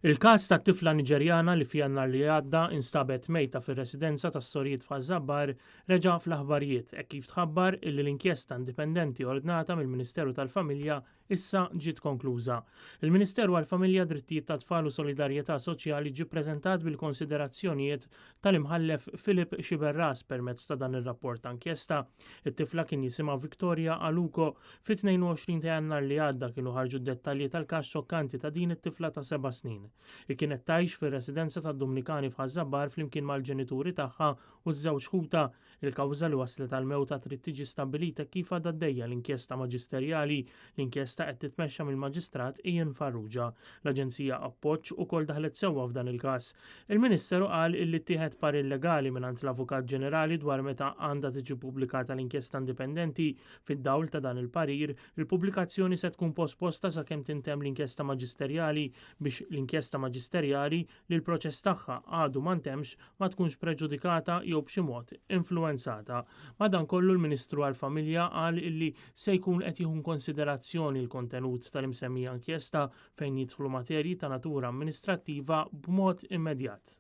Il-każ tat-tifla Niġerjana li f'Jannar li għadda instabet mejta fir-residenza tas-sorijiet f'Ħaż-Żabbar reġa' fl-aħbarijiet hekk kif tħabbar illi l-inkjesta indipendenti ordnata mill-Ministeru tal-Familja issa ġiet konkluża. Il-Ministeru għall-Familja, Drittijiet tat-Tfal u Solidarjetà Soċjali ġie ppreżentat bil-konsiderazzjonijiet tal-Imħallef Philip Sciberras permezz ta' dan ir-rapport ta' inkjesta. It-tifla kien jisimha Victoria Aluko. Fit-22 ta' Jannar li għadda kienu ħarġu d-dettalji tal-każ xokkanti ta' din it-tifla ta' seba' snin. Hi kienet tgħix fir-residenza tad-Dumnikani f'Ħaż-Żabbar flimkien mal-ġenituri tagħha u ż-żewġ ħutha. Il-kawża li wasslet għall-mewta trid tiġi stabbilita kif għadha għaddejja l-inkjesta maġisterjali. L-inkjesta qed titmexxa mill-Maġistrat Ian Farrugia. L-Aġenzija Appoġġ ukoll daħlet sewwa f'dan il-każ. Il-Ministeru qal illi ttieħed parir legali mingħand l-Avukat Ġenerali dwar meta għandha tiġi ppubblikata l-inkjesta indipendenti. Fid-dawl ta' dan il-parir, il-pubblikazzjoni se tkun posposta sakemm tintemm l-inkjesta maġisterjali biex l-inkjesta maġisterjali, li l-proċess tagħha għadu ma ntemmx, ma tkunx preġudikata jew b'xi mod influwenzata. Madankollu l-Ministru għall-Familja qal illi se jkun qed jieħu inkonsiderazzjoni l-kontenut tal-imsemmija inkjesta fejn jidħlu materji ta' natura amministrattiva b'mod immedjat.